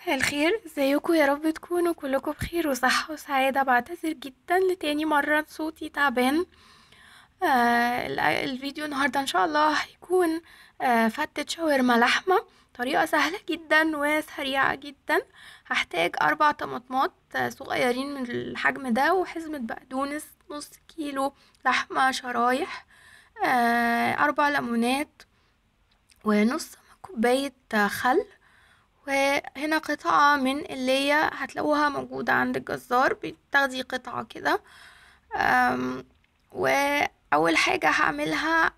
مساء الخير، ازيكم؟ يا رب تكونوا كلكم بخير وصحة وسعادة. بعتذر جدا لتاني مرة، صوتي تعبان. الفيديو النهاردة ان شاء الله هيكون فتة شاورما لحمة، طريقة سهلة جدا وسريعة جدا. هحتاج 4 طماطمات صغيرين من الحجم ده، وحزمة بقدونس، نص كيلو لحمة شرايح، 4 ليمونات، ونص كوباية خل، وهنا قطعة من اللية هتلاقوها موجودة عند الجزار، بتاخدي قطعة كده. وأول حاجة هعملها،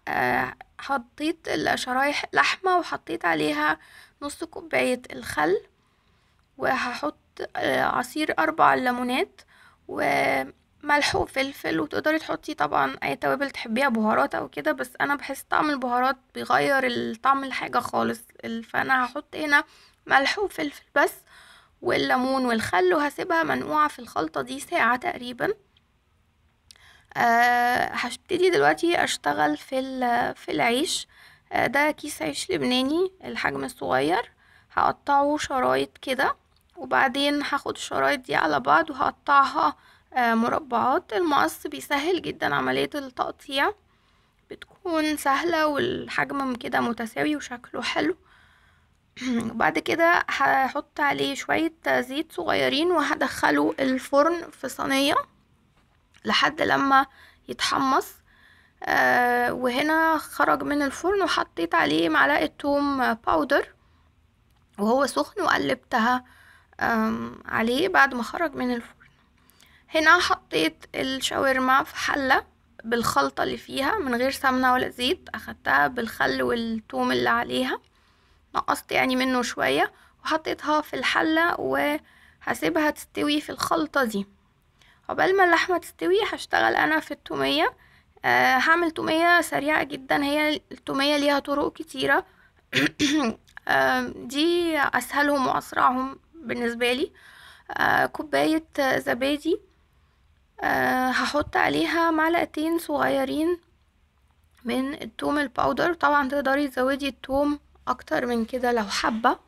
حطيت الشرايح لحمة وحطيت عليها نص كوباية الخل، وهحط عصير 4 ليمونات وملح وفلفل، وتقدري تحطي طبعا اي توابل تحبيها، بهارات او كده، بس انا بحس طعم البهارات بيغير الطعم الحاجة خالص، فانا هحط هنا ملح وفلفل بس والليمون والخل، وهسيبها منقوعة في الخلطة دي ساعة تقريبا. هبتدي دلوقتي اشتغل في العيش. ده كيس عيش لبناني الحجم الصغير، هقطعه شرايط كده، وبعدين هاخد الشرايط دي على بعض وهقطعها مربعات. المقص بيسهل جدا عملية التقطيع، بتكون سهلة والحجم كده متساوي وشكله حلو. وبعد كده هحط عليه شوية زيت صغيرين وهدخله الفرن في صينية لحد لما يتحمص. وهنا خرج من الفرن وحطيت عليه معلقة توم powder وهو سخن، وقلبتها عليه بعد ما خرج من الفرن. هنا حطيت الشاورما في حلة بالخلطة اللي فيها من غير سمنة ولا زيت، اخدتها بالخل والثوم اللي عليها، نقصت يعني منه شوية، وحطيتها في الحلة وهسيبها تستوي في الخلطة دي. عقبال ما اللحمة تستوي هشتغل انا في التومية. هعمل تومية سريعة جدا، هي التومية ليها طرق كتيرة. دي اسهلهم واسرعهم بالنسبة لي. كوباية زبادي، هحط عليها معلقتين صغيرين من التوم ال powder، طبعا تقدري تزودي التوم اكتر من كده لو حابة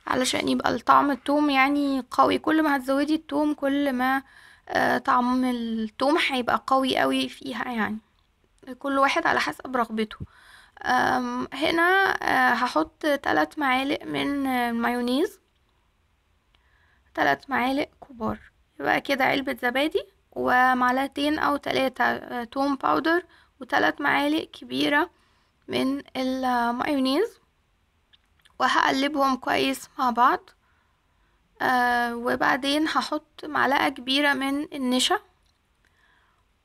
علشان يبقى الطعم التوم يعني قوي. كل ما هتزودي التوم كل ما طعم التوم هيبقى قوي قوي فيها، يعني كل واحد على حسب رغبته. هنا هحط 3 معالق من المايونيز، 3 معالق كبار، يبقى كده علبة زبادي ومعلقتين او 3 توم powder و3 معالق كبيرة من المايونيز، وهقلبهم كويس مع بعض. وبعدين هحط معلقة كبيرة من النشا،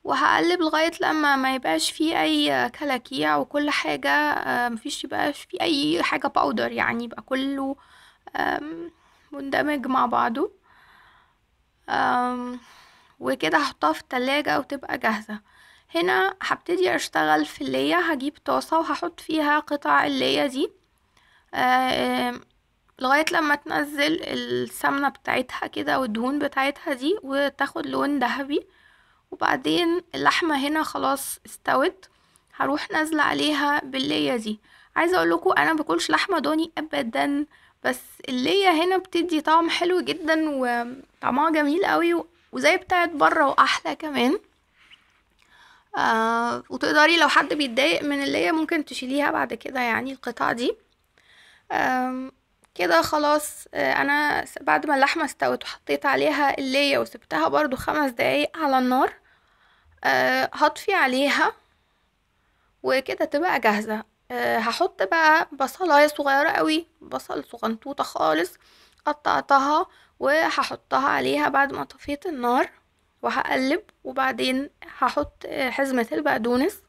وهقلب لغاية لما ما يبقاش فيه اي كلاكيع وكل حاجة، مفيش يبقاش فيه اي حاجة powder، يعني يبقى كله مندمج مع بعضه. وكده هحطها في التلاجة وتبقى جاهزة. هنا هبتدي اشتغل في اللية. هجيب طاسة وهحط فيها قطع اللية دي لغاية لما تنزل السمنة بتاعتها كده والدهون بتاعتها دي وتاخد لون ذهبي. وبعدين اللحمة هنا خلاص استوت، هروح نازلة عليها باللية دي. عايزة اقول لكم انا باكلش لحمة ضاني ابدا، بس اللية هنا بتدي طعم حلو جدا وطعمها جميل قوي وزي بتاعت بره واحلى كمان. وتقدري لو حد بيتضايق من اللية ممكن تشيليها بعد كده يعني القطعة دي. كده خلاص. انا بعد ما اللحمة استوت وحطيت عليها اللية وسبتها برضو 5 دقايق على النار، هطفي عليها وكده تبقى جاهزة. هحط بقى بصلاية صغيرة قوي، بصل صغنطوطة خالص قطعتها، وهحطها عليها بعد ما طفيت النار وهقلب. وبعدين هحط حزمة البقدونس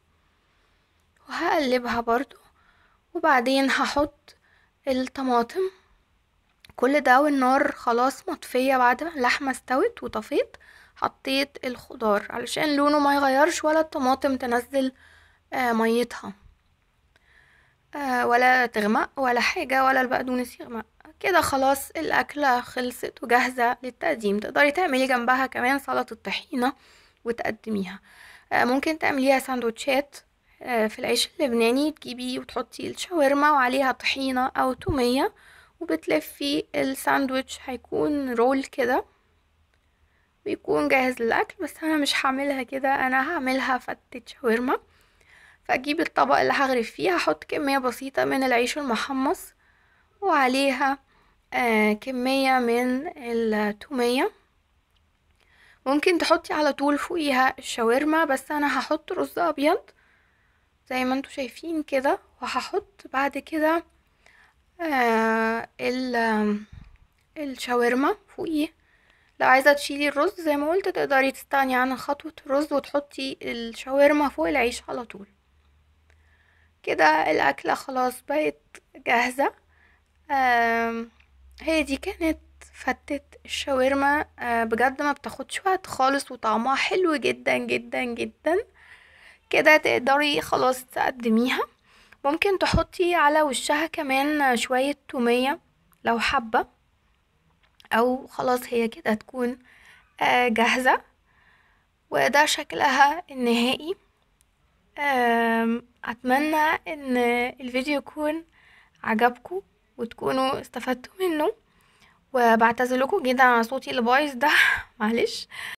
وهقلبها برضو، وبعدين هحط الطماطم. كل ده والنار خلاص مطفية بعد ما اللحمة استوت وطفيت. حطيت الخضار علشان لونه ما يغيرش ولا الطماطم تنزل ميتها، ولا تغمق ولا حاجة، ولا البقدونس يغمق. كده خلاص الأكلة خلصت وجاهزة للتقديم. تقدري تعملي جنبها كمان سلطة طحينة وتقدميها. ممكن تعمليها ساندوتشات في العيش اللبناني، تجيبي وتحطي الشاورما وعليها طحينة أو تومية، وبتلفي الساندويتش، هيكون roll كده بيكون جاهز للاكل. بس انا مش هعملها كده، انا هعملها فتة شاورما. فاجيب الطبق اللي هغرف فيه، هحط كمية بسيطة من العيش المحمص وعليها كمية من التومية. ممكن تحطي على طول فوقيها الشاورما، بس انا هحط رز ابيض زي ما انتوا شايفين كده، وهحط بعد كده الشاورما فوقيه. لو عايزة تشيلي الرز زي ما قلت تقدري تستغني عن خطوة الرز وتحطي الشاورما فوق العيش على طول. كده الأكلة خلاص بقت جاهزة. هي دي كانت فتة الشاورما. بجد ما بتاخدش وقت خالص، وطعمها حلو جدا جدا جدا. كده تقدري خلاص تقدميها. ممكن تحطي على وشها كمان شوية تومية لو حابة، او خلاص هي كده تكون جاهزة. وده شكلها النهائي. اتمنى ان الفيديو يكون عجبكم وتكونوا استفدتوا منه، وبعتذر لكم جدا على صوتي اللي بايظ ده معلش.